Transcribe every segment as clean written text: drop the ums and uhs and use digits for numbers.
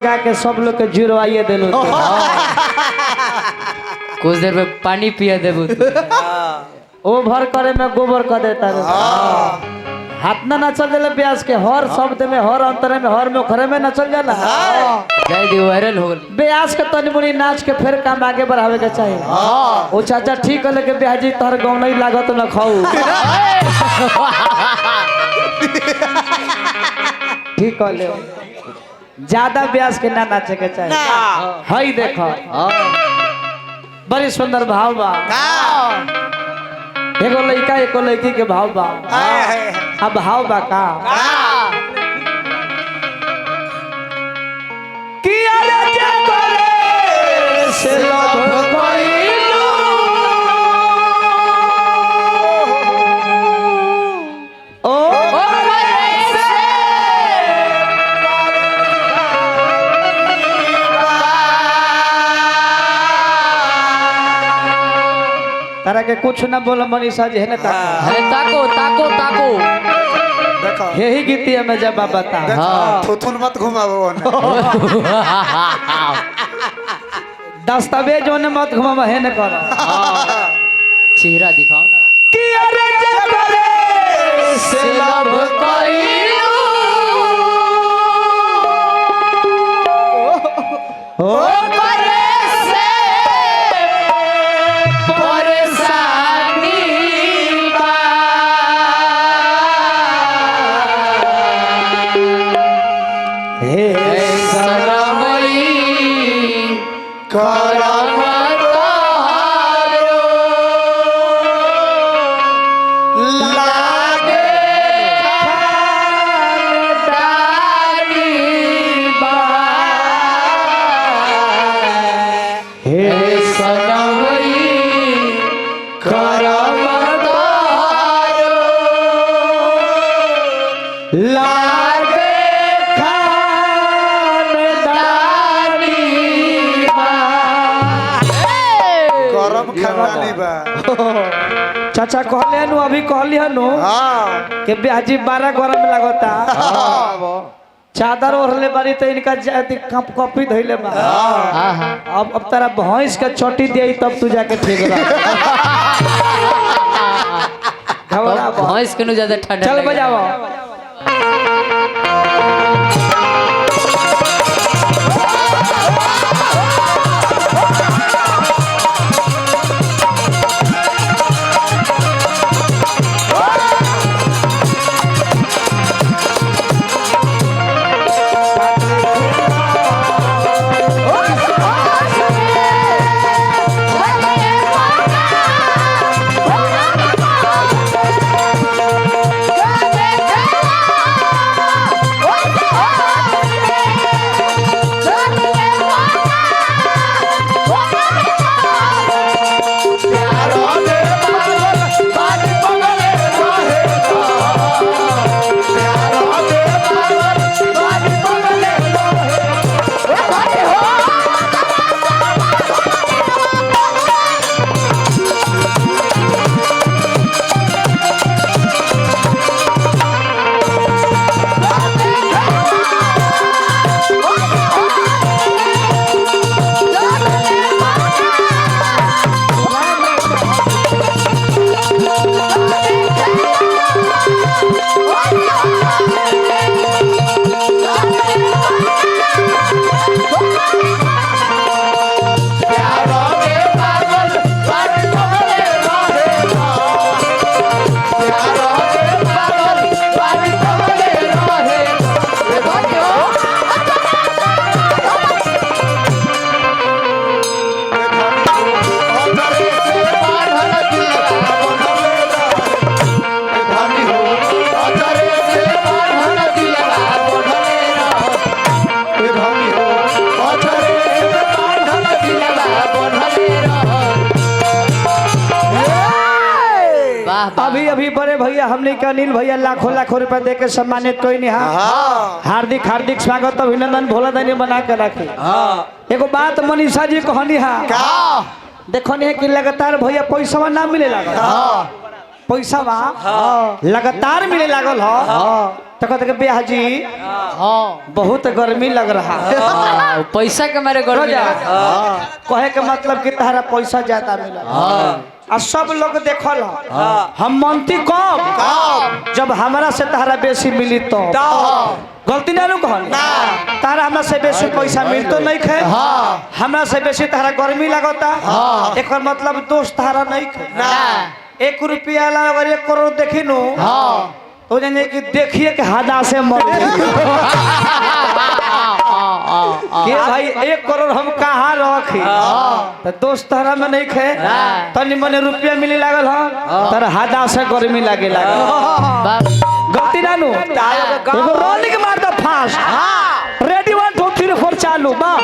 गा के सब लोग के जुड़वाइए दिलू तू। कुछ देर में पानी पिया देबू तू। ओभर करे में गोबर कर देता रे। हाथ ना नचल जाला ब्यास के हर शब्द में हर अंतरे में हर में घरे में नचल जाला। जय दी वायरल हो गई। ब्यास के तनी मुनी नाच के फिर काम आगे बढ़ावे के चाहिए। ओ चाचा ठीक है लेके ब्याजी तोहर गाँव नहीं लागत न खाऊ। ठीक है ले ज्यादा ब्यास के ना नाचे के चाहिए। हई देखो बड़ी सुंदर भाव बा। एगो लड़का एगो लड़की के भाव बा। अब भाव बा का कि अरे जे करे से लभ कइलू ओ करे से तारा के कुछ ना बोल मनीषा जी है ना ताको। अरे ताको ताको ताको देखो यही गीतिया में जब आप बता देखो हाँ। थुथुन मत घुमाओ ओने। दस्तावेज ओने मत घुमावा है न करो। चेहरा दिखाओ ना। कि अरे जे करे से लभ कइलू ओ करे से परेशानी बा। हे सनमई करम करम लागे हे सनमई करम लागे खानदानी बा। करम खानदानी बा। चाचा कहले हनु अभी कहली हनु हाँ के ब्याजी बारह गरम लागता। चादर ओढ़ले बारी तो इनका जाति कप कॉपी धइले बा। हाँ हाँ अब तारा भैंस के चोटी दिया तब तू जाके ठीक रह। घबरा बा। भैंस के ज्यादा ठंडा चल लगे। बजाओ। वाह वाह। अभी अभी बड़े भैया हमने के अनिल भैया लाखों लाखों रुपए दे के सम्मानित कोई नहीं। हाँ हार्दिक हार्दिक स्वागत अभिनंदन भोला दानी बना के रखे। एगो बात मनीषा जी कहनी है का देखनी है कि लगातार भैया पैसा ना मिले लागल। पैसा लगातार मिले लागल हो। तो कहते कि ब्याह जी हाँ बहुत गर्मी लग रहा है। हाँ, पैसा के मारे गर्मी रोजा। लगता। कहे के मतलब कि तारा पैसा ज्यादा मिला आ सब लोग देखल ह। हम मनती कब जब हमरा से तारा बेसी मिली तो गलती ना कहल तारा हमरा से बेसी पैसा मिलतो नहीं खे हमरा से बेसी तारा गर्मी लगता एकर मतलब दोस्त तारा नहीं खे ना 1 रुपया ला अगर 1 करोड़ देखी नु हाँ तो जाने कि देखिए कि हदा से मर गई। के भाई 1 करोड़ हम कहाँ रखी तो दोस्त तोहरा में नहीं खे तनी मने रुपया मिले लागल ह तर हदा से गर्मी लागे लागल बाप गलती ना नु एगो रोलिंग मार द फास्ट रेडी 1 2 3 4 चालू बा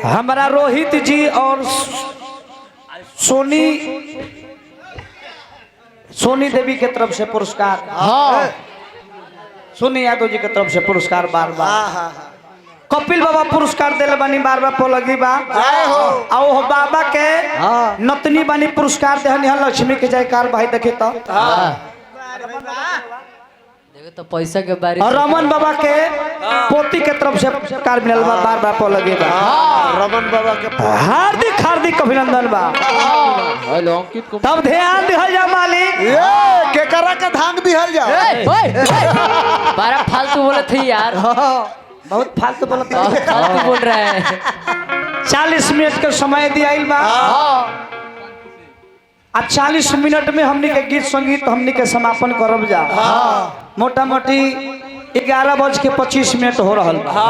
हमारा रोहित जी और सोनी सोनी देवी के तरफ से पुरस्कार हाँ सोनी यादव जी के तरफ से पुरस्कार बार बार हाँ हाँ हाँ कपिल बाबा पुरस्कार दिले बानी बार बार पोलगी बा जय हो। आ ओ बाबा के नतनी बानी पुरस्कार देहनी हन लक्ष्मी के जयकार भाई देखे तो हाँ। देखो तो पैसा के बारिश और रमन बाबा के पोती के तरफ से पुरस्कार मिलल बा बार बार पोलगी बा रमन बाबा के हार्दिक हार्दिक अभिनंदन बा हेलो अंकित कुमार तब ध्यान दिहल जा मालिक ये केकरा के धांग दिहल जा ओए, ओए, बड़ा फालतू बोले थे यार बहुत फालतू बोलत बहुत फालतू बोल रहा है 40 मिनट के समय दियाइल बा आ 40 मिनट में हमनी के गीत संगीत हमनी के समापन करब जा मोटा मोटी 11:25 हो रहल बा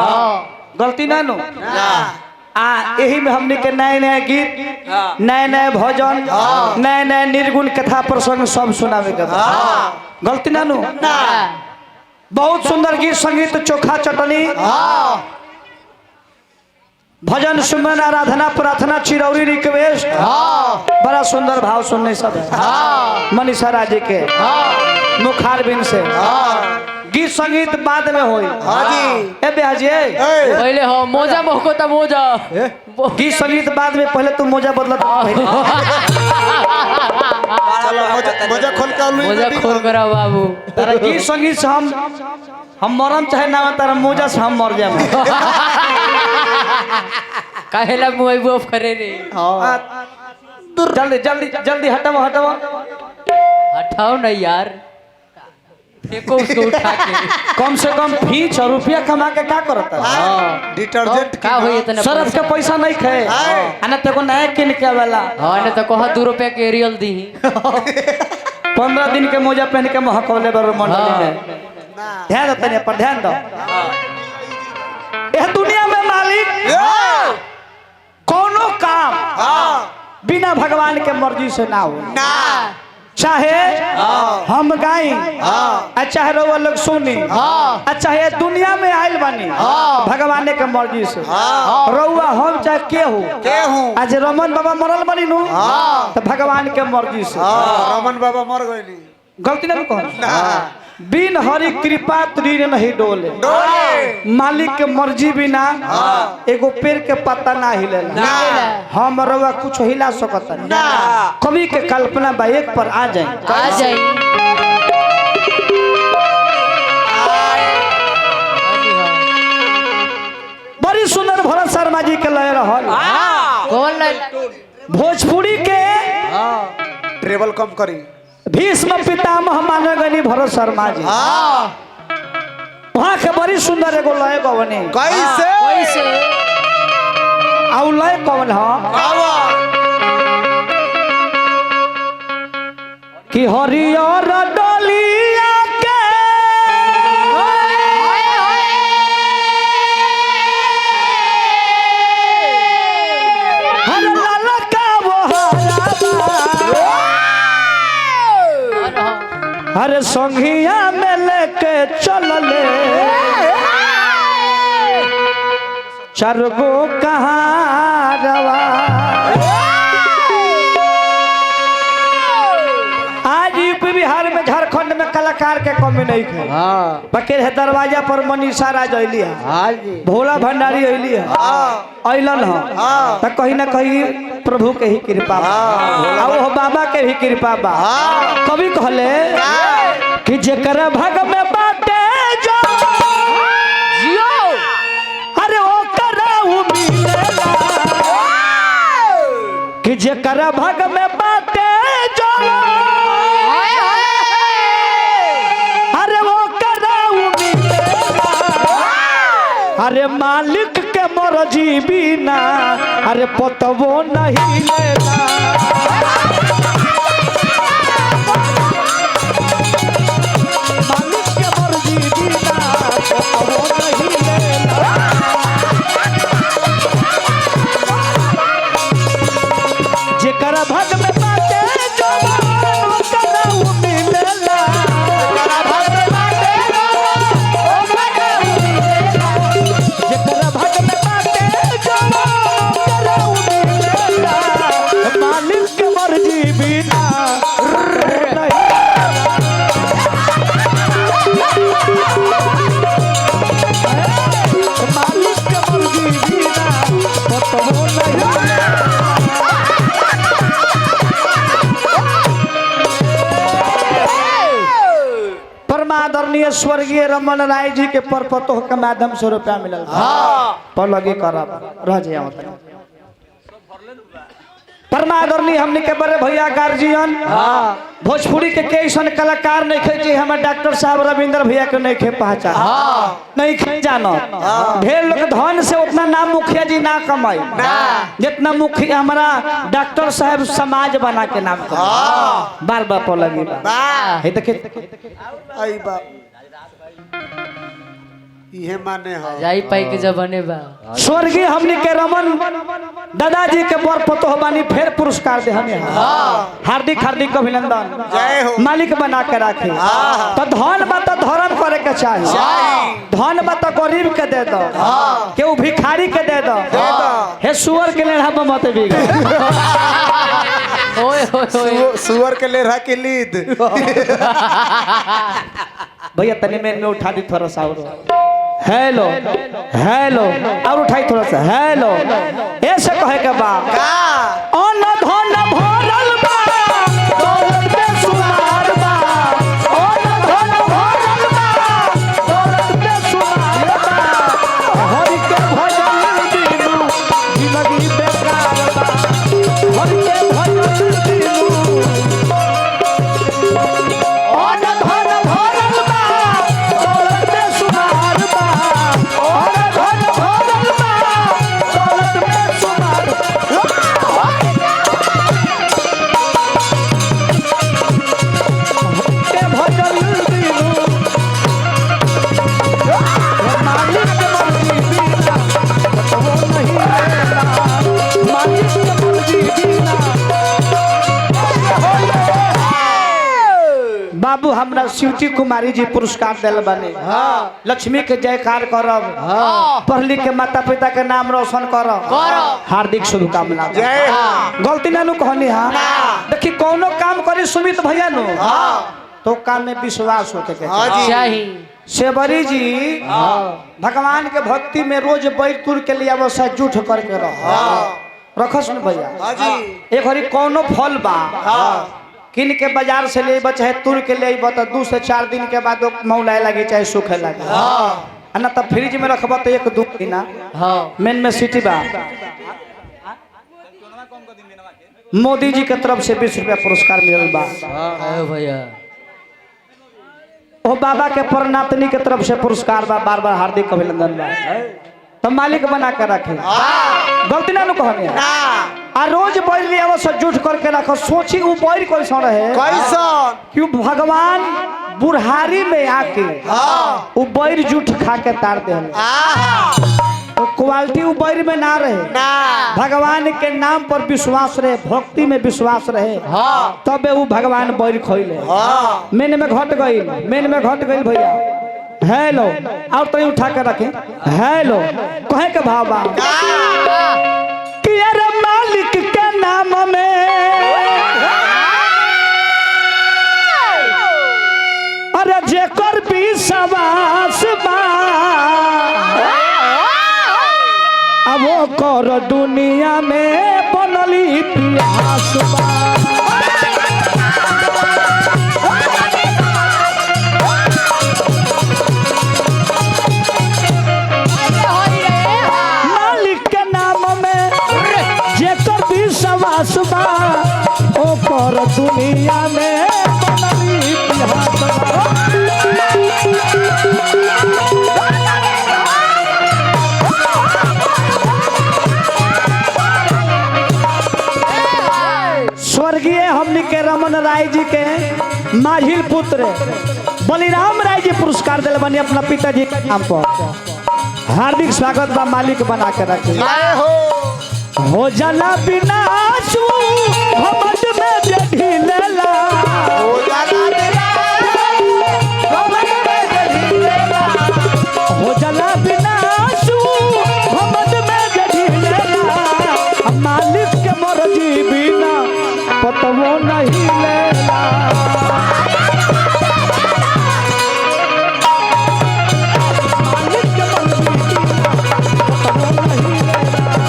गलती ना नु आ यही में हमनी के नए नए गीत नए नए भजन नए नए निर्गुण कथा प्रसंग सब सुनावे के बा गलती ना नु बहुत सुंदर गीत संगीत चोखा चटनी भजन सुमन आराधना प्रार्थना चिरौरी रिक्वेस्ट बड़ा सुंदर भाव सुनने सब मनीषा राजे के मुखारबिन से गीत संगीत बाद में होई हाँ जी ए बिहाजी ए ए, पहले हो मोजा मोको त मोजा गीत संगीत बाद में पहले तू मोजा बदलत पहले। चलो मोजा मोजा खोल के आलू मोजा खोल कर आओ बाबू तारा गीत संगीत से हम मरम चाहे ना तारा मोजा से हम मर जाए काहेला मुई बुआ करे रे जल्दी जल्दी जल्दी हटाओ हटाओ हटाओ ना यार फेंको उसको उठा के कम से कम फीस और रुपया कमा के का करता हाँ डिटर्जेंट का होई इतना सरफ के पैसा नहीं खे आए। आ ना तेको नया किन के आवेला हाँ ना तो कहा 2 रुपया के एरियल दी 15 दिन के मोजा पहन के महकौले बर मंडली में। ध्यान दो तनी पर ध्यान दो। यह दुनिया में मालिक कोनो काम बिना भगवान के मर्जी से ना हो ना चाहे हम गाई आ चाहे रउआ लोग सुनी आ चाहे दुनिया में आयल बानी भगवान के मर्जी से रउआ हम चाहे के हो के हूँ आज रमन बाबा मरल बानी नु तो भगवान के मर्जी से। रमन बाबा मर गइली। गलती ना कहो। बिन हरि कृपा त्रीर नहीं डोले। डोले मालिक के मर्जी बिना एगो पेड़ के पत्ता ना हिलेला। हम रउआ कुछ हिला सकत ना। कवि के कल्पना बा एक पर आ जाए आ जाई। बड़ी सुंदर भरत शर्मा जी के लय रहल। कौन लय? भोजपुरी के ट्रेवल कम करी। भीष्म पितामह माने गनी भरत शर्मा जी। वहाँ के बड़ी सुंदर एगो लय गवनी। कैसे कैसे? आ लय कौन ह कि हरियर डलिया के हर ललका वो हर संघिया में लेके चलले चार गो कहारवा। आज यूपी बिहार में झारखंड में कलाकार के कमी नहीं है। बकेर है दरवाजा पर मनीषा राज अली है, भोला भंडारी अली है, अलन है तो कहीं ना कहीं प्रभु के ही कृपा बा और बाबा के ही कृपा बा। कवि कहले कि जेकर भग में बाटे जो अरे ओकर उ मिलेला। कि जेकर भग में बाटे जो अरे ओकर उ मिलेला। अरे मालिक के मर्जी बिना अरे पतवो नहीं लेला। मालिक के मर्जी बिना पतवो नहीं लेला। जेकर भग में बाटे जो ओकर उ मिलेला। जेकर भग में बाटे जो ओकर उ मिलेला। मालिक के मर्जी बिना नहीं। मालिक के मर्जी बिना पतवो नहीं। परमादरणीय स्वर्गीय रमन राय जी के परपतोह के माध्यम से रुपया मिलल। पर लगे करब रह जाए। परमादरणीय हमने के बड़े भैया गार्जियन भोजपुरी के कैसन कलाकार नहीं खे जी हमारे डॉक्टर साहब रविंद्र भैया के नहीं खे पहचान नहीं खे जानो। ढेर लोग धन से उतना नाम मुखिया जी ना कमाई जितना मुखिया हमारा डॉक्टर साहब समाज बना के नाम कमाई। बार बार पर लगी हे देखे आई बाप इहे माने हो जाई पाई के जबने बा। स्वर्गीय हमनी के रमन दादाजी के बर पतोह बानी फिर पुरस्कार दे हमें। हार्दिक हार्दिक अभिनंदन। जय हो। मालिक बना के रखे। तो धन बा तो धर्म करे के चाही। धन बा तो गरीब के दे दो, केहू भिखारी के दे दो। हे सुअर के लेढ़ा पर मत बिग। ओए ओए ओए सुअर के लेढ़ा के लीद। भैया तनी में उठा दी थोड़ा सा और। हेलो हेलो और उठाई थोड़ा सा। हेलो ऐसे कहे के बा अन धन भरल बा दौलत बेसुमार बा। अन धन भरल बा दौलत बेसुमार बा। हरि के भजन बिनु जिंदगी बेकार बा। हरि के भजन बिनु अन धन भरल बा दौलत बेसुमार बा। अन धन भरल बा दौलत बेसुमार बा। हमरा शिवती कुमारी जी पुरस्कार दिल बने। लक्ष्मी के जयकार करब, पढ़ लिख के माता पिता के नाम रोशन करब। हार्दिक शुभकामना। जय हो। गलती ना नु कहनी। हाँ देखी कोनो काम करी सुमित भैया नु तो काम में विश्वास होके के हाँ जी। चाही। सेवरी जी भगवान के भक्ति में रोज बैठ तुर के लिए अवश्य जूठ करके रह रखस न भैया। हाँ जी। एक हरी कोनो फल बा किन के बाजार से ले चाहे तुर के ले तो 2 से 4 दिन के बाद मौलाए लगे चाहे सूखे लगे। आ ना तब फ्रिज में रखब तो 1-2 महीना। हाँ मेन में सिटी बा। मोदी जी के तरफ से 20 रुपया पुरस्कार मिलल बा। अरे भैया ओ बाबा के परनातनी के तरफ से पुरस्कार बा। बार बार हार्दिक अभिनंदन बा। तो मालिक बना के रखे, गलती ना नु कहनी। आ रोज बैल ले आवो सब जूठ करके रखो। सोची उ बैल कैसन रहे, कैसन क्यों भगवान बुढ़ारी में आके उ बैल जूठ खा के तार दे। तो क्वालिटी उ बैल में ना रहे, भगवान के नाम पर विश्वास रहे, भक्ति में विश्वास रहे, तबे उ भगवान बैल खइले। मेन में घट गई, मेन में घट गई भैया। हेलो और तो उठा के रखे। हेलो कहे के भाव बा कि अरे मालिक के नाम में अरे जेकर विश्वास बा अब वो कर दुनिया में बनल इतिहास बा। मालिक के नाम में जेकर विश्वास बा ओकर दुनिया में बनल इतिहास बा। स्वर्गीय हमनी के रमन राय जी के माहिल पुत्र बलिराम राय जी पुरस्कार दिल बनी अपना पिताजी के नाम पर। हार्दिक स्वागत बा। मालिक बना के रखे। हो जाला बिना आंसू घमंड में जे ढिलेला, हो जाला बिना घमंड में जे ढिलेला, हो जाला बिना आंसू घमंड में जे ढिलेला, मालिक के मर्जी बिना पतवो नहीं लेला। मालिक के मर्जी बिना पतवो नहीं लेला।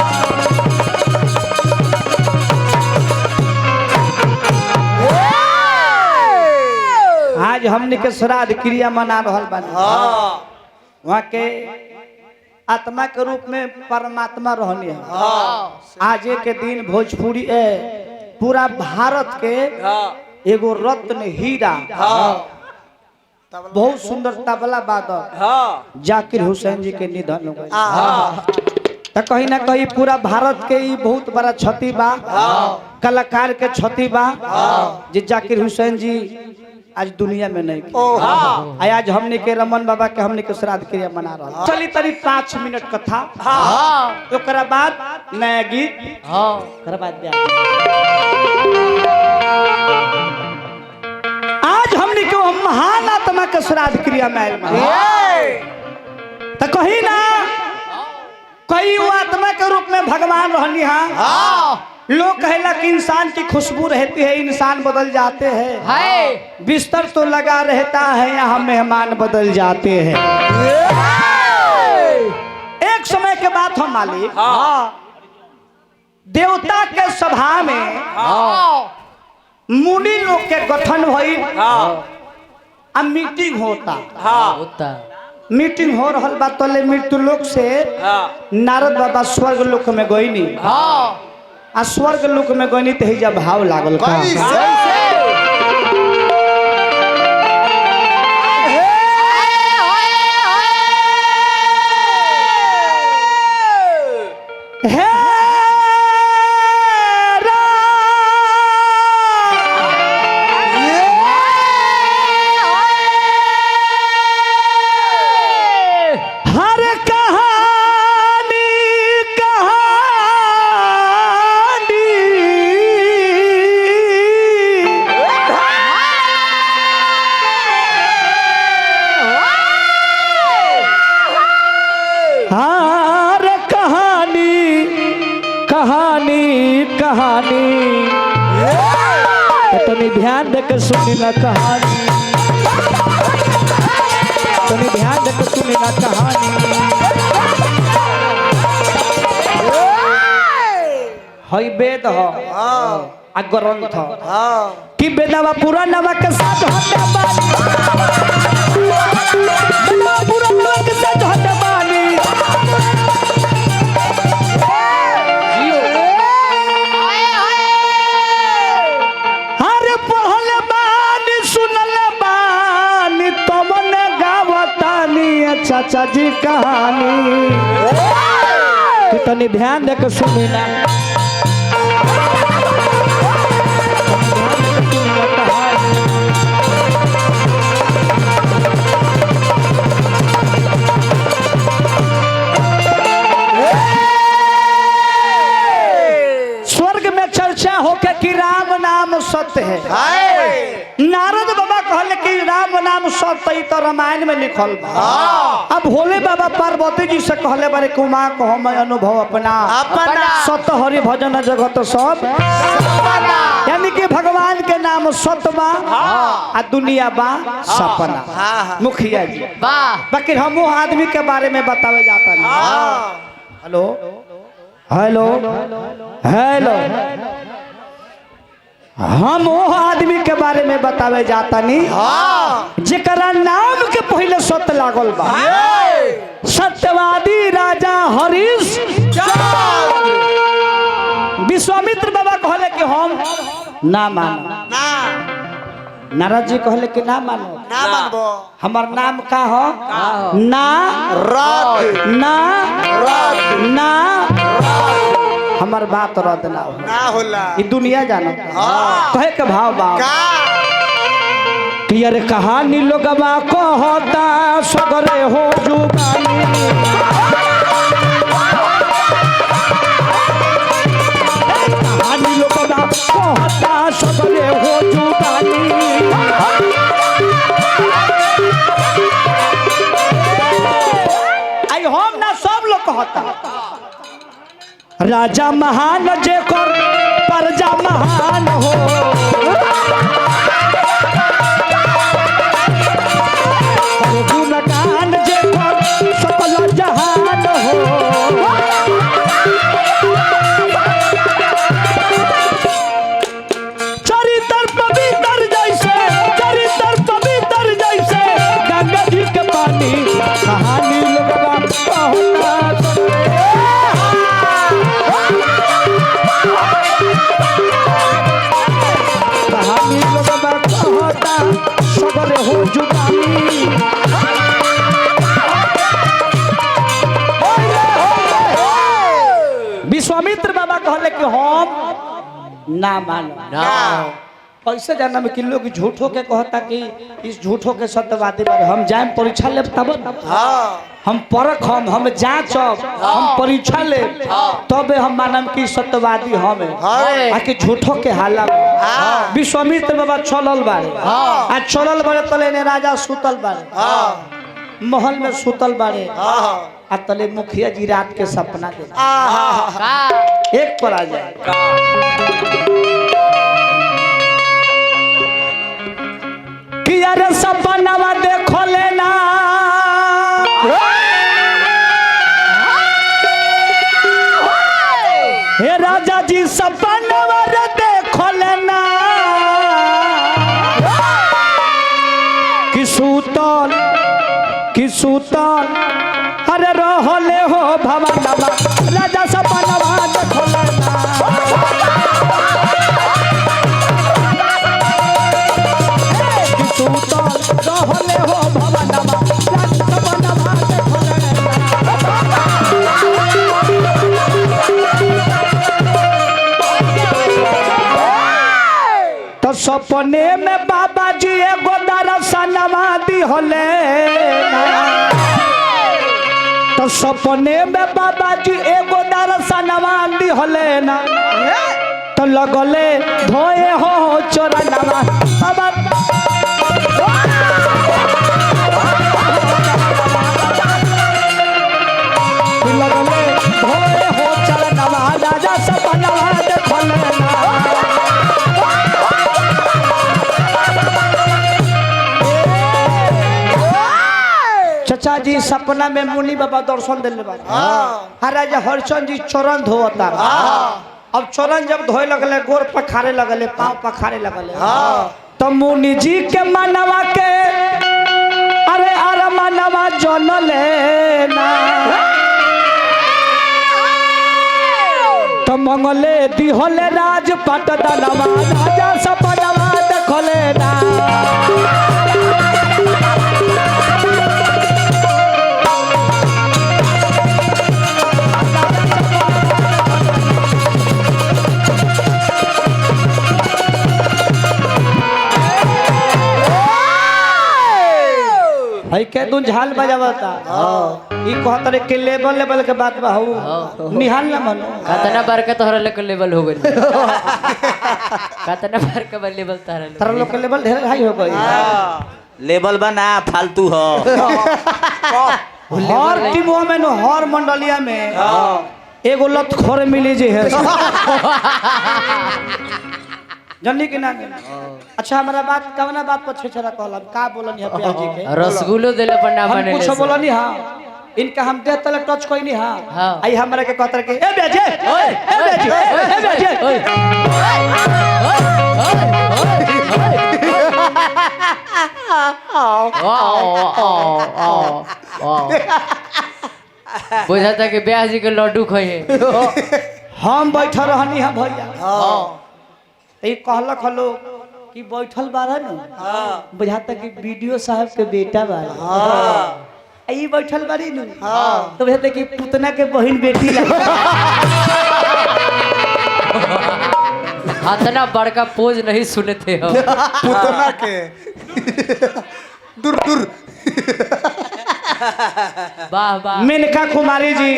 आज हमने के श्राद्ध क्रिया मना रहल बानी। वहाँ के आत्मा के रूप में परमात्मा रहनी है। आज के दिन भोजपुरी पूरा भारत के एगो रत्न हीरा बहुत सुंदर तबला वादक जाकिर हुसैन जी के निधन हो गए। तो कहीं ना कहीं पूरा भारत के ई बहुत बड़ा क्षति बा, कलाकार के क्षति बा जे जाकिर हुसैन जी आज दुनिया में नहीं। आज हमने के रमन बाबा के हमने के श्राद्ध क्रिया मना रहा। चली तरी 5 मिनट कथा, ओकरा बाद नया गीत, ओकरा बाद ब्याह। आज हमने के महान आत्मा के श्राद्ध क्रिया में आयल बा। तो कहीं ना कहीं वो आत्मा के रूप में भगवान रहनी। हाँ लोग कहेला कि इंसान की खुशबू रहती है, इंसान बदल जाते हैं, बिस्तर तो लगा रहता है, यहाँ मेहमान बदल जाते हैं। एक समय के बात हम मालिक देवता के सभा में मुनि लोग के गठन भइल आ मीटिंग होता। मीटिंग हो रहा बा तले मृत्यु लोक से नारद बाबा स्वर्ग लोक में गईनी। आ स्वर्ग लोक में गईनी तो ही जब भाव लागल का। हे हर कहानी कहानी कहानी कहानी, तनी ध्यान दे के सुनी ना कहानी, तनी ध्यान दे के सुनी ना कहानी। हई वेद ह आ ग्रंथ कि वेदवा पुराणवा के साथ हटे बानी, वेदवा पुराणवा के साथ हटे बानी। अरे पढ़ल बानी सुनल बानी तमने गावतानी चाचा जी कहानी, कि तनी ध्यान दे के सुनी ना। स्वर्ग में चर्चा होके कि राम नाम सत्य है। नारद बाबा कहले कि राम नाम सत्य तो रामायण में लिखल बा। अब भोले बाबा पार्वती जी से कहले बारे कुमा को हम अनुभव अपना अपना सत्य हरि भजन जगत सब, यानी कि भगवान के नाम सत्य बा आ दुनिया बा सपना। मुखिया जी बाकी हम वो आदमी के बारे में बतावे जाता नहीं। हेलो हेलो हेलो, हम वो आदमी के बारे में बतावे जाता नहीं जेकरा नाम के पहले सत्य लागल बा। सत्यवादी राजा हरीश विश्वामित्र बाबा कहले कि हम ना मानो। नारद जी कहले कि ना मानो, ना मानबो। हमार नाम का हो? ना रद, ना रद, ना हमार बात रद ना हो, ना होला। ई दुनिया जानो। कहे के भाव बा कि अरे कहानी लोगवा कहता सगरे हो जुबानी, कहानी लोगवा कहता सगरे हो जुबानी। आई हम ना सब लोग कहता राजा महान जेकर प्रजा महान हो, गुणगान जेकर सकल जहान हो। चरित्र पवित्र जैसे, चरित्र पवित्र जैसे गंगा जी के पानी, कहानी लोगवा कहता कहानी लोगवा कहता सगरे हो जुबानी। विश्वामित्र बाबा कहले कि हम ना मानो। कैसे जाना में कि लोग झूठो के कहता कि इस झूठो के सत्यवादी बारे हम जाए परीक्षा लेब तब हम परख हम जांचब, हम परीक्षा लेब तबे हम मानम कि सत्यवादी हम है आकि झूठो के हाला। विश्वामित्र बाबा चलल बारे आ चलल बारे तले ने राजा सुतल बारे, महल में सुतल बारे आ तले मुखिया जी रात के सपना दे एक पर आ जाए कि अरे सपनावा देखो लेना, हे राजा जी सपनावा रे देखो लेना कि सुतल कि सुतल अरे रहले हो भवनवा, राजा सपनावा देखो लेना। सुतल रहले हो भवनवा, राजा सपनवा देखो लेना। तो सपने में बाबा जी एगो दर्शनवा दिहले, तो सपने में बाबा जी एगो दर्शनवा दिहले ना, तो लगले धोए हो चरणवा बाबा। लगले धोए हो चरणवा राजा सब देखले ना। चचा जी सपना में मुनि बाबा दर्शन दिले बा। हाँ राजा हरिचंद जी चरण धोता। अब चरण जब धोए लगले, गोर पखारे लगले, पाँव पखारे लगले, तो मुनि जी के मनवा के अरे अरे मनवा जन लेना, तो मंगले दिहले राज पट दनवा राजा सपनवा देखले ना। हई के दून झाल बजावता। ई कहत रे के लेवल लेवल के बात बा हऊ निहाल ना मनो। कतना बार का तोहरा लोग के लेवल हो गइल? कतना बार का लेवल तोहरा लोग? तारा लोग के लेवल ढेर हाई हो गई। लेवल बना फालतू हो। हर टीमों में नो हर मंडलिया में एगो लतखोर मिली जे है। जाननी कि ना? अच्छा हमारा बात कवना बात पर छेछरा कहलब का बोलनी है प्याज जी के? रसगुल्लो देले पर ना हम बनेले कुछ से। बोलनी हां, इनका हम देह तले टच कोई नहीं। हां हाँ। आई हमरा के कहत के ए बेजे ए बेजे ए बेजे। ओए, ओए, ओए, ओए, ओए। बुझाता कि ब्याह जी के लड्डू खोए। हम बैठल रहनी हम भैया। ई कहलक हलो कि बैठल बारह न बुझाता कि बीडीओ साहब के बेटा बा। ई बैठल बारी न तो बुझाता कि पुतना के बहिन बेटी ला। इतना बड़का पोज नहीं सुने थे हम। पुतना के दूर दूर। वाह वाह। मेनका कुमारी जी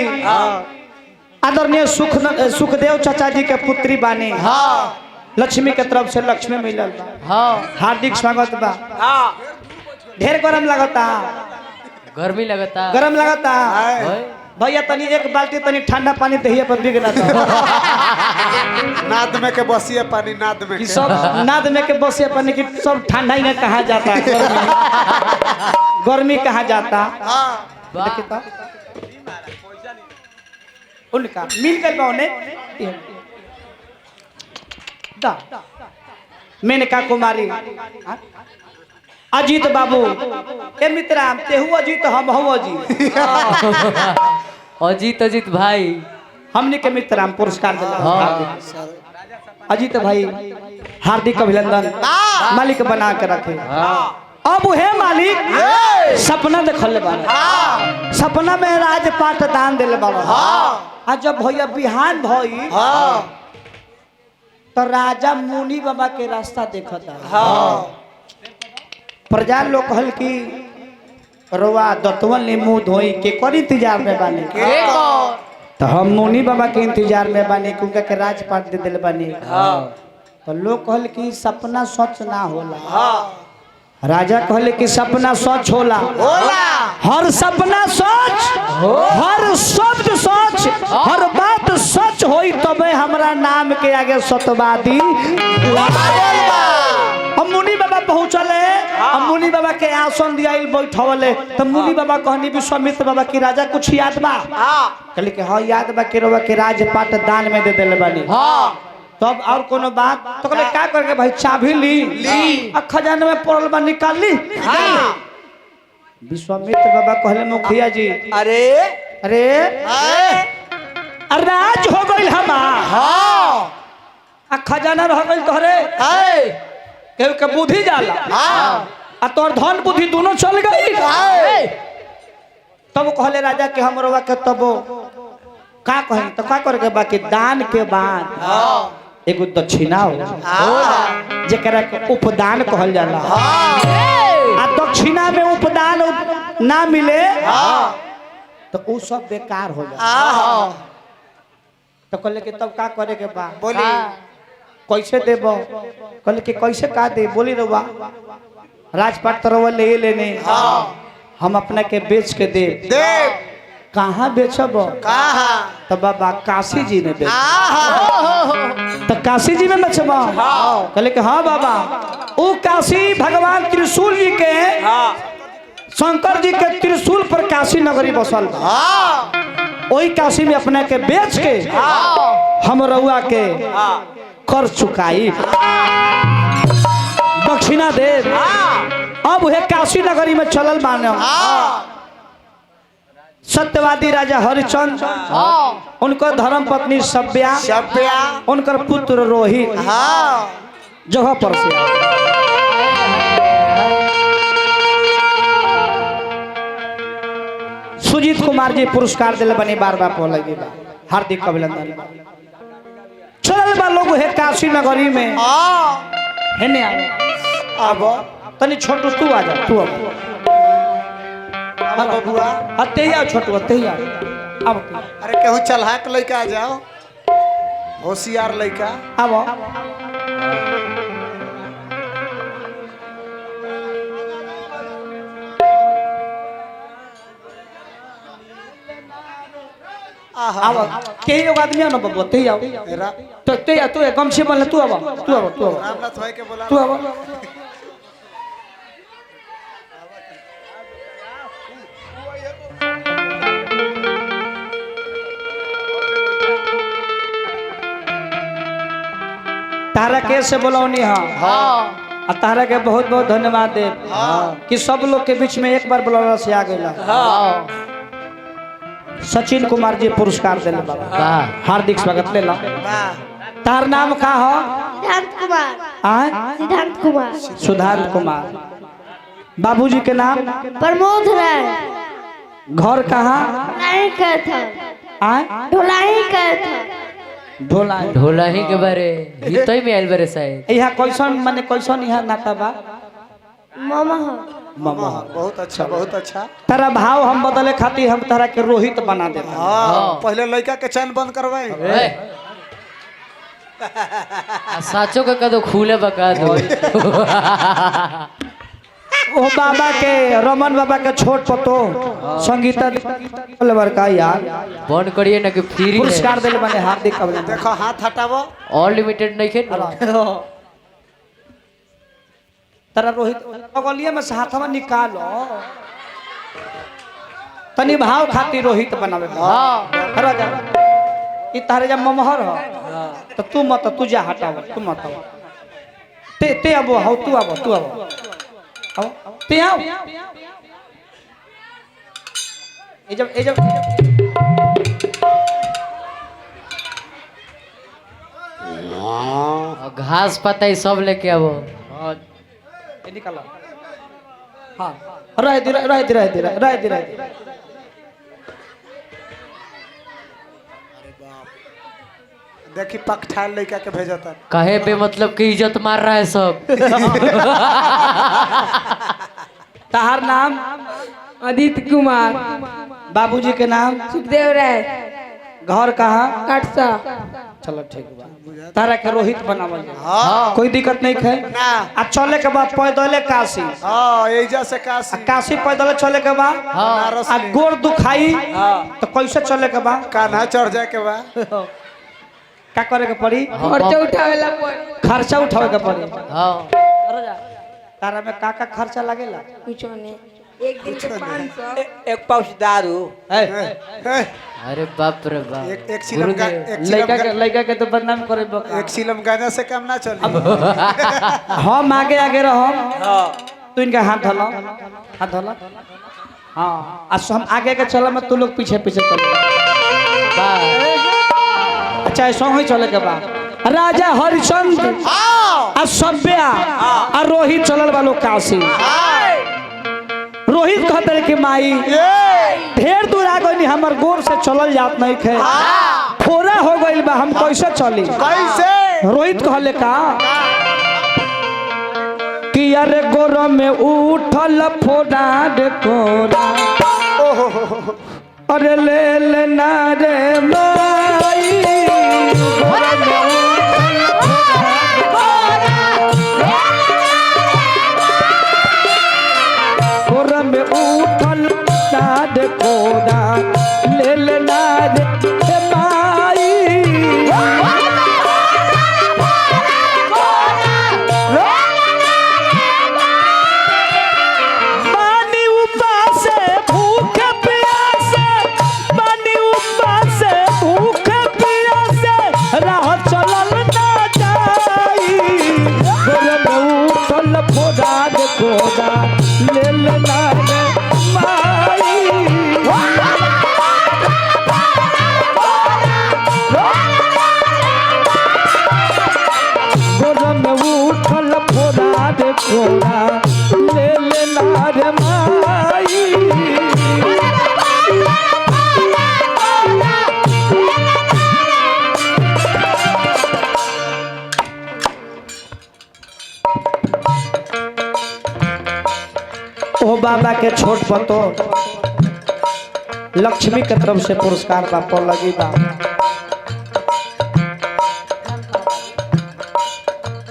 आदरणीय सुखदेव चाचा जी के पुत्री बानी। लक्ष्मी के तरफ से लक्ष्मी मिलल बा। हाँ हार्दिक स्वागत बा। ढेर गरम लगता। गर्मी लगता। गरम लगता भैया तनी एक बाल्टी तनी ठंडा पानी दहिया पर बिग रहा। नाद में के बसिया पानी, नाद में कि सब नाद में के बसिया पानी की सब ठंडा ही ना कहा जाता, गर्मी कहा जाता। देखिए तो उनका मिल गए बाने दा मेनका कुमारी अजीत बाबू ए मित्राम तेहू अजीत हम हूँ अजीत। अजीत अजीत भाई हमने के मित्राम पुरस्कार दिला। अजीत भाई हार्दिक अभिनंदन। मालिक बना के रखे। अब हे मालिक सपना देखल बा। सपना में राजपाट दान दिले बा। आ जब भैया बिहान भई तो राजा मुनि बाबा के रास्ता देखता। प्रजा लोग कहल कि रोवा दतवन ने मुंह धोई के कर इंतजार में बानी, तो हम मुनि बाबा के इंतजार में बानी क्योंकि के राजपाट दे दिल बानी। तो लोग कहल कि सपना सच ना होला। राजा कहले कि सपना सच होला। हर सपना सच, हर शब्द सच, हर बात सच होई तबे हमरा नाम के आगे सतवादी। हम मुनि बाबा पहुँचले, हम मुनि बाबा के आसन दियाइल बैठवले। तो मुनि बाबा कहनी विश्वामित्र बाबा की राजा कुछ याद बा? कहले कि हाँ याद बा के रवा के राजपाट दान में दे देले बानी। तब और कोनो बात? तो कहले का करके भाई चाबी ली आ खजाना में पड़ल बा निकाल ली। विश्वामित्र बाबा कहले मुखिया जी अरे अरे राज हो गइल हमार। आ खजाना रह गइल तोहरे। केहू के बुद्धि जाला आ तोहर धन बुद्धि दोनों चल गई। तब कहले राजा के हम रवा के तब का कही? तो का करके बाकी दान के बाद एगो दक्षिणा हो जेकरा के उपदान कहल जाला। आ दक्षिणा में उपदान ना मिले तो उ सब बेकार हो जाला। तो कहले कि तब का करे के बा? बोली कैसे देबो? कहले कि कैसे का दे? बोली रवा राजपाट तो रवा ले लेने, हम अपना के बेच के दे। कहाँ बेचब? तो बाबा काशी जी ने बेच। तो काशी जी में बेचबा? कहले कि हाँ बाबा, ऊ काशी भगवान त्रिशूल जी के, शंकर जी के त्रिशूल पर काशी नगरी बसल बा। वही काशी में अपने के बेच के हम रउआ के कर चुकाई, दक्षिणा दे। अब वह काशी नगरी में चलल बाने सत्यवादी राजा हरिचंद्र, उनकर धर्म पत्नी सभ्या, उनकर पुत्र रोहित जगह पर से। सुजीत कुमार जी पुरस्कार दिले बनी, बार बार पो लगी बा, हार्दिक अभिनंदन। चलल बा लोग हे काशी नगरी में। हेने अब तनी छोटू तू आ जा, तू अब अब बबुआ अते ही आओ छोटू, अते ही आओ अब। अरे केहू चलहाक लइका आ जाओ, होशियार लइका। अब आहा अब के एगो आदमी आओ ना बबुआ, ते ही आओ। तो ते आ, तू गमछी बनले, तू अब, तू अब, तू अब, रामनाथ भाई के बोला, तू अब। तारा के से बोलौनी। हाँ, आ तारा के बहुत बहुत धन्यवाद दे कि सब लोग के बीच में एक बार बोलौला से आ गया। सचिन कुमार जी पुरस्कार दिले बाबा, हार्दिक स्वागत ले ला। तार नाम का हो? सिद्धांत कुमार। आए? सिद्धांत कुमार। सुधांत कुमार। बाबूजी के नाम? प्रमोद राय। घर कहाँ? ढोलाई का था। आए? ढोलाई का था। ढोला, ढोला ही के बारे हितई में आइल बारे शायद। यहाँ कैसन माने कैसन यहाँ नाता बा? मामा हो। मामा। बहुत अच्छा, बहुत अच्छा। तारा भाव हम बदले खातिर हम तारा के रोहित बना देता। हाँ, पहले लड़का के चैन बंद करवाए। साचो का कदो खुले बका दो। ओ बाबा के, रमन बाबा के छोट पतो संगीता लड़का यार बंद करिए ना कि फ्री पुरस्कार दिले बने, हार्दिक अभिनंदन। देखो हाथ हटावो, अनलिमिटेड नहीं खेल। तारा रोहित बगलिया में से हाथवा निकालो, तनी भाव खातिर रोहित बनावे। हां राजा ई तारे जब ममहर हो तो तू मत, तू जा हटाव, तू मत आव। ते ते अब हो, तू अब, तू अब आओ, ते आओ। ए जब, ए जब घास पत्ता सब लेके आवो। निकालो। हाँ, रह दे, रह दे, रह दे, रह दे, रह दे। अरे बाप, देखी पकठाल लड़का के भेजता। कहे पे मतलब कि इज्जत मार रहा है सब। तहार नाम? आदित्य कुमार। बाबूजी के नाम? सुखदेव राय। घर कहाँ? कटसा। चलो ठीक बा, तारा के रोहित बनावल। हाँ, कोई दिक्कत नहीं है। आ चले के बाद पैदले काशी। हाँ, एजा से काशी। काशी पैदले चले के बाद। हाँ, आ गोड़ दुखाई तो कैसे चले के बाद? कान्हा चढ़ जाए के बाद का करे के पड़ी? खर्चा उठावेला पड़ी। खर्चा उठावे के पड़ी। हाँ, तारा में का का खर्चा लगेला? कुछ नहीं, एक दिन के 500, एक पाउच दारू। अरे बाप रे बाप, एक सिलम का, एक लड़का के, लड़का के तो बदनाम करे बका। एक सिलम गांजा से काम ना चली। हम आगे आगे रहो, तू इनका हाथ धलो, हाथ धलो। हाँ, आ हम आगे के चला में तू लोग पीछे पीछे चले। अच्छा ऐसा ही चले के बाद राजा हरिचंद्र आ सभ्या आ रोहित चलल वालो काशी। रोहित कहते कि माई ढेर दूर आ गई, हमर गोर से चलल जात नहीं खे, थोड़ा हो गई बा, हम कैसे चली? कैसे? रोहित कहले का कि अरे गोर में उठल फोड़ा रे कोरा, अरे ले लेना रे माई, गोर में उठल फोड़ा गोर में उठल नाद कोरा, ले लेना रे माई। बाबा के छोट पतो लक्ष्मी के तरफ से पुरस्कार बा लगी बा।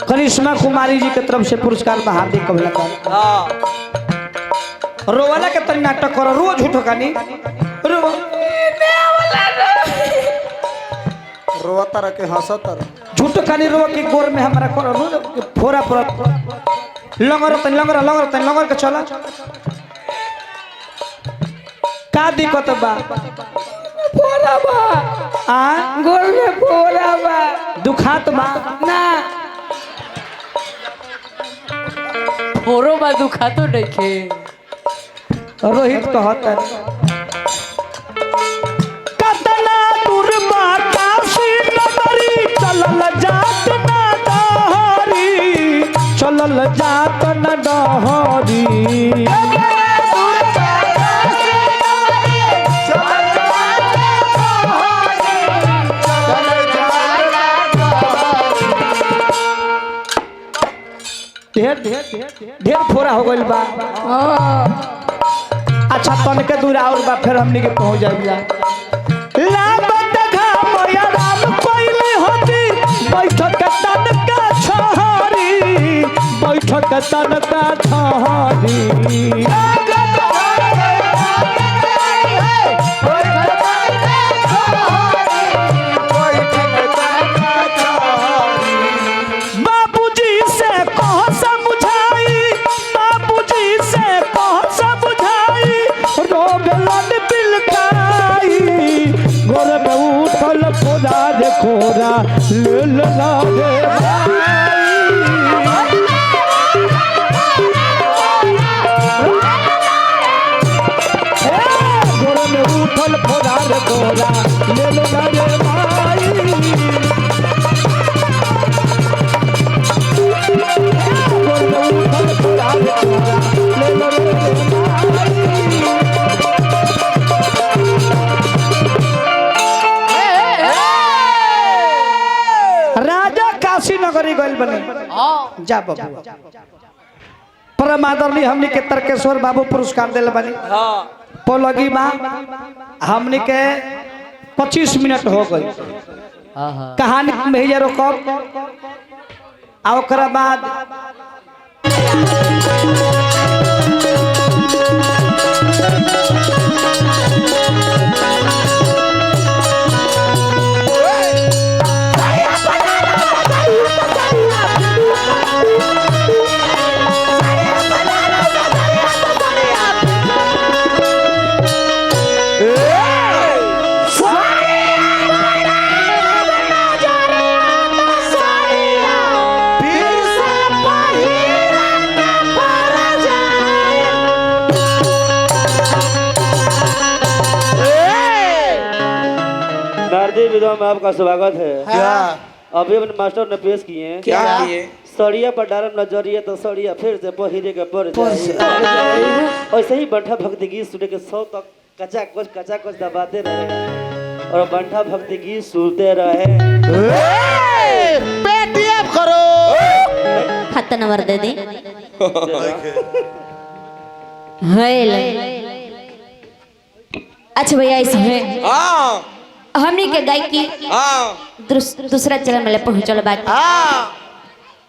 करिश्मा कुमारी जी के तरफ से पुरस्कार बा, हार्दिक अभिनंदन। रोवाला के तनी नाटक करो, रो झूठो कानी रो रोता रह के हंसता रह। झूठो कानी रो के गोर में हमारा करो रो फोरा फोरा लंगर तनी लंगर लंगर तनी लंगर के चला का दिक्कत बा? फोरा बा आ गोर में फोरा बा। दुखात बा ना फोरो बा दुखा तो नइखे। रोहित कहत है कतना दूर बा काशी नगरी चलल जात न डहरी चलल जात न डहरी। ढेर ढेर फोरा हो गइल बा। अच्छा तनके दूर और बा फिर हमनी के पहुंच जाइला। लाबत घाम या राम कोइली होती बैठक तनका छहरी बैठक तनका छहरी। बाबूजी से कह समझाई बाबूजी से कह समझाई रोबलन बिलकाई गोर में उठल फोरा रे खोरा ले ले ला रे भाई। हे, गोर में उठल फोरा रे खोरा ले ले ला रे भाई। राजा काशी नगरी गइल बने। जा बाबू परम आदरणीय हमनी के तर्केश्वर बाबू पुरस्कार दिल बने। पोलगी बा हमनी के 25 मिनट हो गई। कहानी में ही रोकब आ ओकरा बाद नारदी विधा में आपका स्वागत है। क्या अभी अपने मास्टर ने पेश किए हैं। क्या किए? सड़िया पर डालम नजरिया तो सड़िया फिर से पहिरे के पड़ जाए। ऐसे ही बंठा भक्ति गीत सुने के 100 तक कचा कोच दबाते रहे और बंठा भक्ति गीत सुनते रहे। पेटीएम करो। खाता नंबर दे दे। हेलो अच्छा भैया इसमें हमनी के गायकी दूसरा चरण में पहुंचल बात।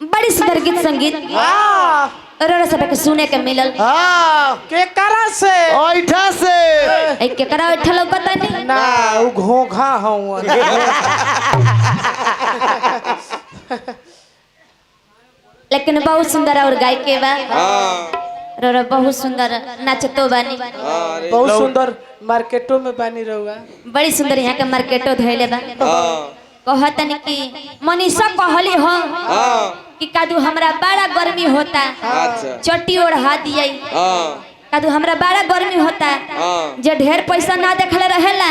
बड़ी सुंदर गीत संगीत और सब के सुने के मिलल। के करा से ऐठा से ए के करा ऐठा लौकता नहीं ना उ घोघा हूं। लेकिन बहुत सुंदर और गायकी बा और बहुत सुंदर नाचतो बानी। बहुत सुंदर मार्केटो में बानी रहुआ। बड़ी सुंदर यहाँ के मार्केटो धइले बा। कहतन कि मनीषा कहली हो कि कादू हमरा बड़ा गर्मी होता चट्टी ओढ़ा दिए। कादू हमरा बड़ा गर्मी होता जे ढेर पैसा ना देखले रहेला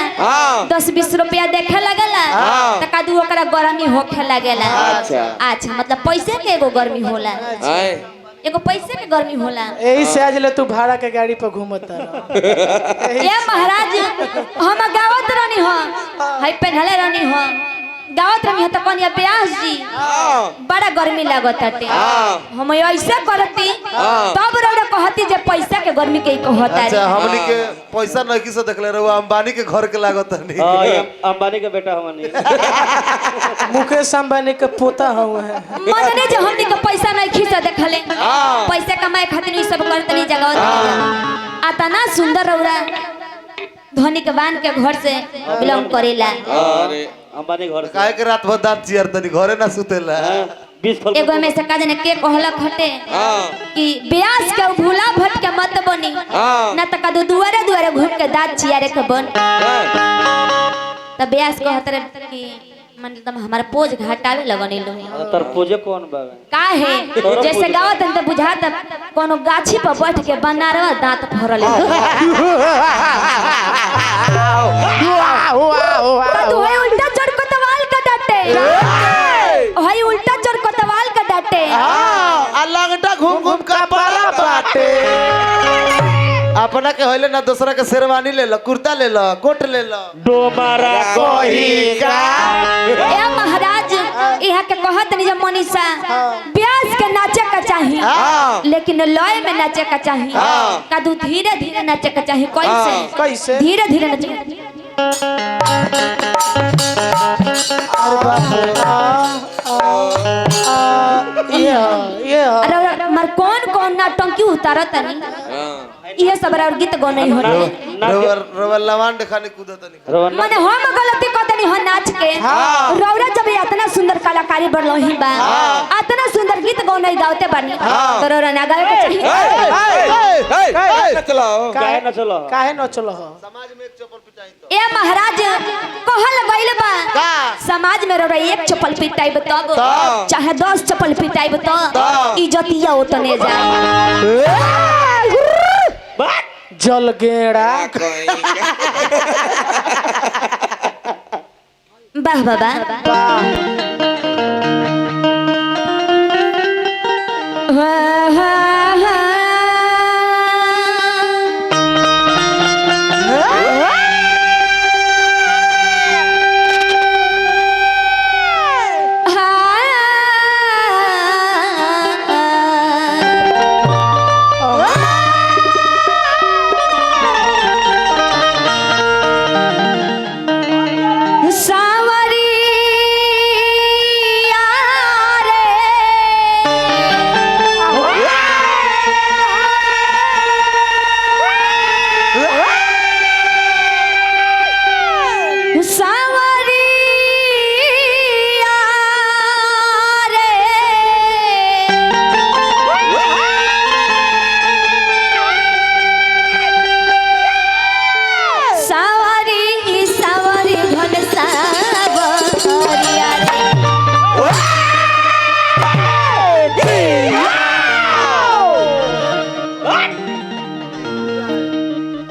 10-20 रुपया देखे लगेला त कादू ओकरा गर्मी होखे लगेला। अच्छा मतलब पैसे के एगो गर्मी होला, एगो पैसे के गर्मी होला। यही से आज ले तू भाड़ा के गाड़ी पर घूमता रह। ए महाराज हम गावत रहनी हो, हाई पहनले रहनी हो, गावत रही त कनिया ब्यास जी बड़ा गर्मी लागत ताटे। हम ऐसे करती तब रौरा कहती जे पैसा के गर्मी के कहता। अच्छा हमनी के पैसा नहीं से देखले रहो अंबानी के घर के लागत नहीं। हां अंबानी के बेटा हमनी मुकेश अंबानी के पोता हूं है। मनने जे हमनी के पैसा नहीं खींच देखले पैसा कमाए खातिर ई सब करतनी जगावत आतना सुंदर रौरा धोनी के बांध के घर से बिलोंग करेला। अरे अंबानी घर काहे के रात भर दांत चियर तनी घरे ना सुतेला। 20 फल एगो में से का जाने के कहलक हटे कि ब्यास के भूला भट के मत बनी ना त कदू दुआरे दुआरे घूम के दांत चियारे के बन। त ब्यास कहत रहे कि मन एकदम हमारा पोज घाटावे लगनी लो। तर पोजे कौन बावे काहे जैसे गावत त बुझात कोनो गाछी पर बैठ के बनारवा दांत फरल है। तू है उल्टा चढ़ को तवाल का डाटे हई उल्टा चढ़ को तवाल का डाटे। हां आ लंगटा घूम घूम का पारा बाटे। अपना के होइले ना दूसरा के शेरवानी ले लो कुर्ता ले लो कोट ले लो डोमारा कोही का। ए महाराज इहा के कहत नहीं जे मनीषा ब्यास के नाचे का चाही लेकिन लय में नाचे का चाही कदू धीरे धीरे नाचे का चाही। कैसे कैसे धीरे धीरे नाचे। अरे बाप रे ये अरे मर कौन कौन नाटंकी उतारत नहीं ये सब और गीत गाने होते रवर लवान खाने कूदत नहीं माने हम गलती करतनी हो नाच के। रौरा जब इतना सुंदर कलाकारी बढ़लो ही बा इतना सुंदर गीत गाने गावते बानी तो रौरा ना गावे के चाहिए। ए ए चलाओ काहे न चलो काहे न चलो समाज में एक चप्पल पिटाई तो। ए महाराज कहल गइल बा समाज में रौरा एक चप्पल पिटाइब तब चाहे 10 चप्पल पिटाइब त इज्जतिया ओतने जा जल गेड़ा। वाह बाबा वाह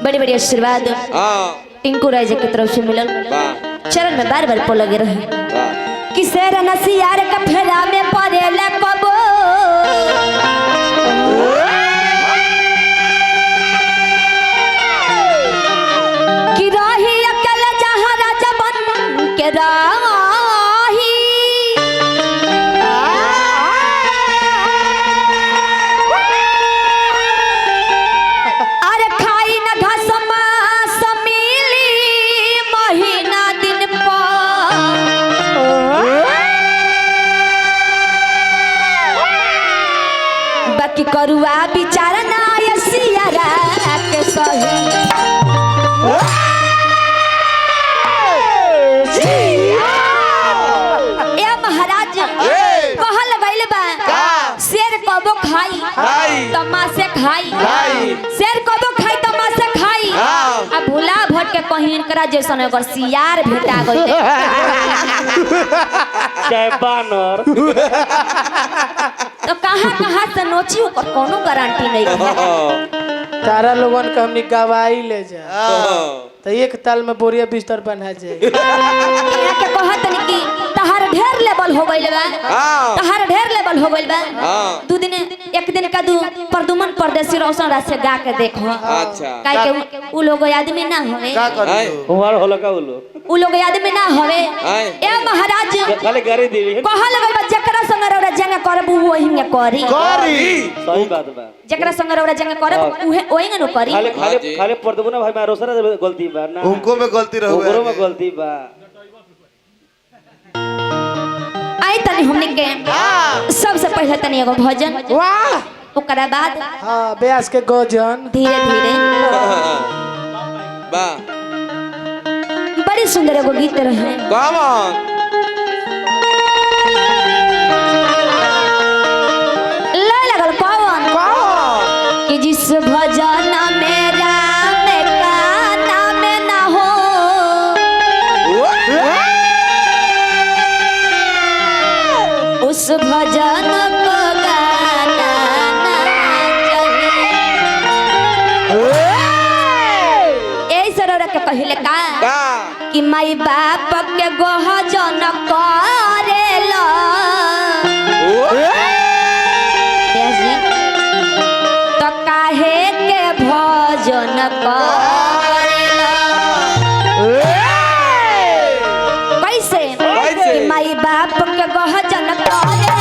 बड़ी बड़ी आशीर्वाद टिंकू राय जी की तरफ से मिलल। चरण में बार बार पो लगे रहे कि शेर नसियार का फेरा में पड़ेला कबो कि रही अकेले जहाँ राजा बन के रही अरे खाई न घास मास मिली महीना दिन पर बाकी करुआ विचार ना ये सियारा के सही। ए महाराज कहल गइल बा शेर कबो खाई तमाशे खाई शेर कबो खाई तमाशे खाई आ भुला भट के कहीं इनकरा जैसन एगो सियार भेटा गइल चाहे बानर तो कहाँ कहाँ से नोची ओकर कोनो गारंटी नहीं है। तारा लोगन के हमनी गवाही ले जा तो एक ताल में बोरिया बिस्तर बना जाए। यहाँ के कहत नहीं कि तहार ढेर लेवल हो गइल बा तहार ढेर लेवल लेवल हो गइल बा। दू दिन एक दिन का दू परदुमन परदेसी रोशन राज से गा के देखो। अच्छा। काहे के उ लोग आदमी ना हवे। का करी हुआर होला का उ लोग? उ लोग आदमी ना हवे। ए महाराज खाली गाड़ी दी। कहल गइल बा जकरा संग रौरा जंग करब उ ओही में करी। करी सही बात बा। जकरा संग रौरा जंग करब उहे ओही में न करी। खाली खाली खाली परदुमन भाई मां रोशन राज गलती बा ना। उनको में गलती रहुए। ओकरो में गलती बा। आई तनी हमनी के सबसे पहले तनी एगो भजन। वाह। ओकरा बाद हां ब्यास के गजन धीरे धीरे वाह बड़ी सुंदर एगो गीत रहे। Come on. लय लगल कौन कि जिस भजन में राम का नाम ना हो उस भजन को गाना ना चाहिए। यही सरोरा के पहले का कि माई बाप के गहजन करेला तो काहे के भजन करेला। कैसे कि माई बाप के गहजन करेला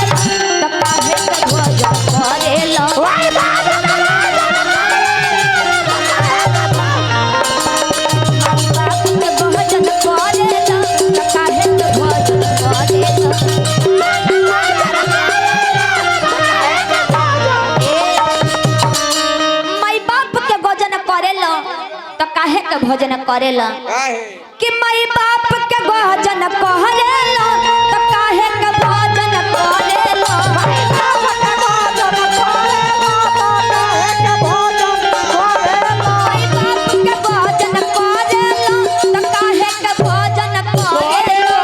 तो काहे के भजन करेला। भजन करेला तो काहे के भजन करेला। माई बाप के भजन करेला तो काहे के भजन करेला। कि माई बाप के भजन करेला तो काहे के भजन करेला। माई बाप के भजन करेला तो काहे के भजन करेला।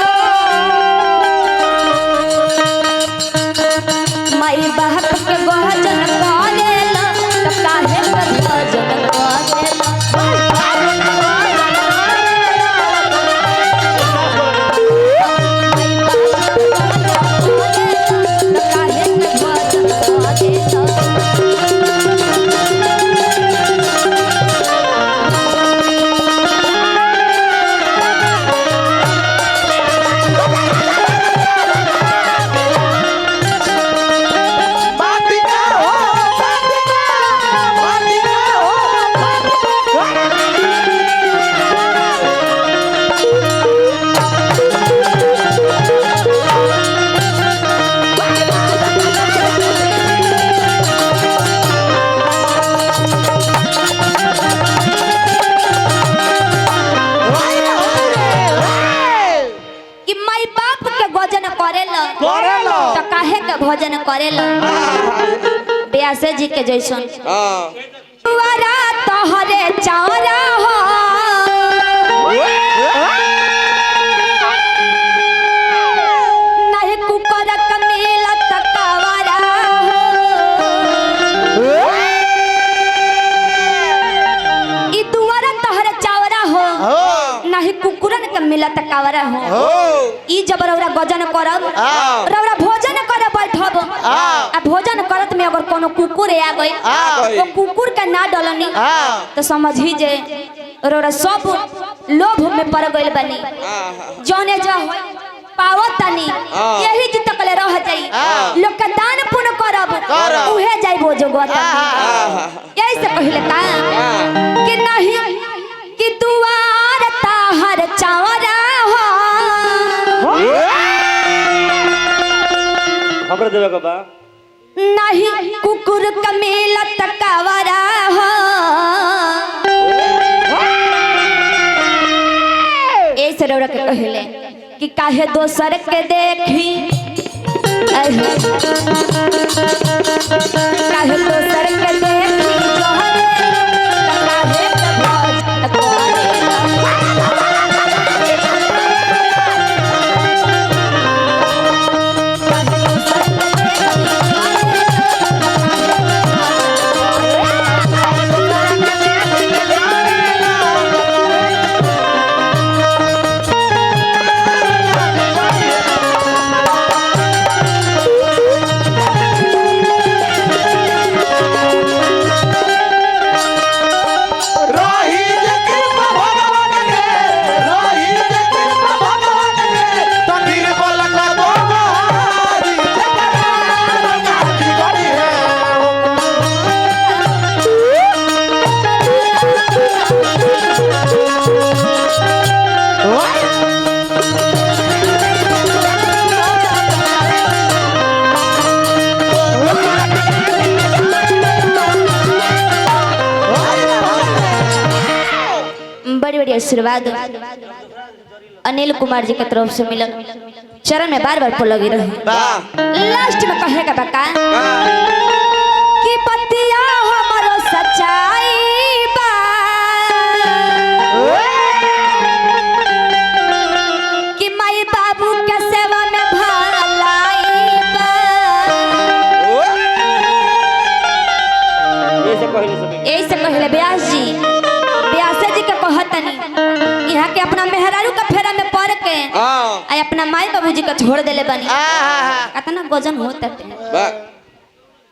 माई बाप के भजन करेला तो काहे के भजन करेला। माई बाप के भजन करेला तो काहे के भजन करेला। कि माई बाप के भजन करेला तो काहे के भजन करेला। ब्यासे जी के जैसन दुआरा तोहरे चौरा हो नहीं कुकर के मिलत कवरा हो। ई दुआरा तोहरे चौरा हो नहीं कुकुरन के मिलत कवरा हो। ई जब रौरा गजन करब रौरा भोजन करे बैठब आ भोजन करत में अगर कोनो कुकुर आ गई तो कुकुर के ना डलनी तो समझी जे रौरा सब लोभ में पड़ गइल बनी। जौने जो पावत तनी यही जी तकले रह जाई। लोग के दान पुण्य करब उहे जाई बोझ गोत। यही से पहले का कि नहीं कि दुआर ताहर चावरा हो खबर देवे के बा नहीं कुकुर के मिलत कवरा हो। ऐसे रौरा के कहले कि काहे दोसर के देखी काहे दोसर के देखी जोहरे काहे के भजन करेला। Thank you. आशीर्वाद अनिल कुमार जी के तरफ से मिलल, चरण में बार बार पलगी रहे। लास्ट में कहे का बका कि पतिया हमारो सच्चाई बा, कि माई बाबू के सेवा में भलाई बा। यही से पहले व्यास जी, व्यास जी के कहतनी यहाँ के अपना मेहरारू का फेरा में पड़ के आ अपना माई बाबू जी का छोड़ देले बनी, कतना गजन होता,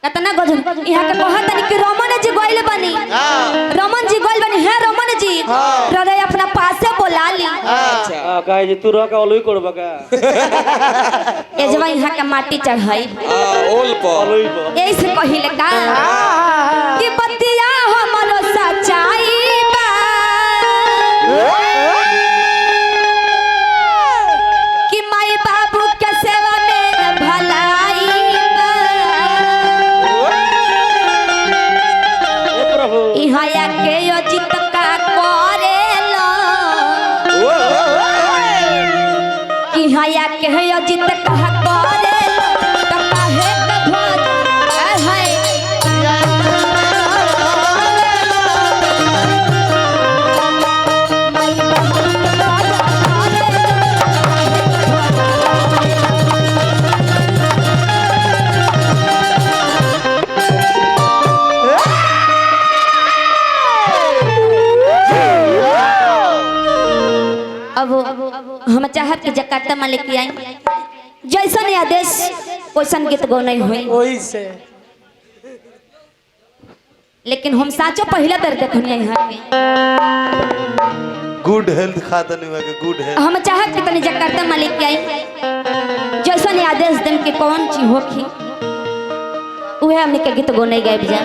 कतना गजन। यहाँ के कहतनी कि रमन जी गोइल बनी, रमन जी गोइल बनी, हे रमन जी रे अपना पासे बोला ली। अच्छा काहे जे तू रह के ओलुई करबा का एजवा यहाँ के माटी चढ़ाई ओल पर। यही से कहिले का कि बतिया हमरो सच्चाई बा, कि माई बाबू के सेवा में भलाई बा। यहाँ के अजित का करेला, यहाँ के अजित का करेला, त काहे के भोज है। माई बाबू के भोज अब हम चाहत कि जकार्ता में लेके आई, जैसन आदेश वैसन गीत गौनाई हुई वही से। लेकिन हम साचो पहला बेर देखनी यहाँ के। गुड हेल्थ खाता नहीं हुआ के गुड हेल्थ। हम चाहत कि तनी जकार्ता में लेके आई, जैसन आदेश देम कि कौन चीज होखी उहे हमनी के गीत गौनाई गायब जा।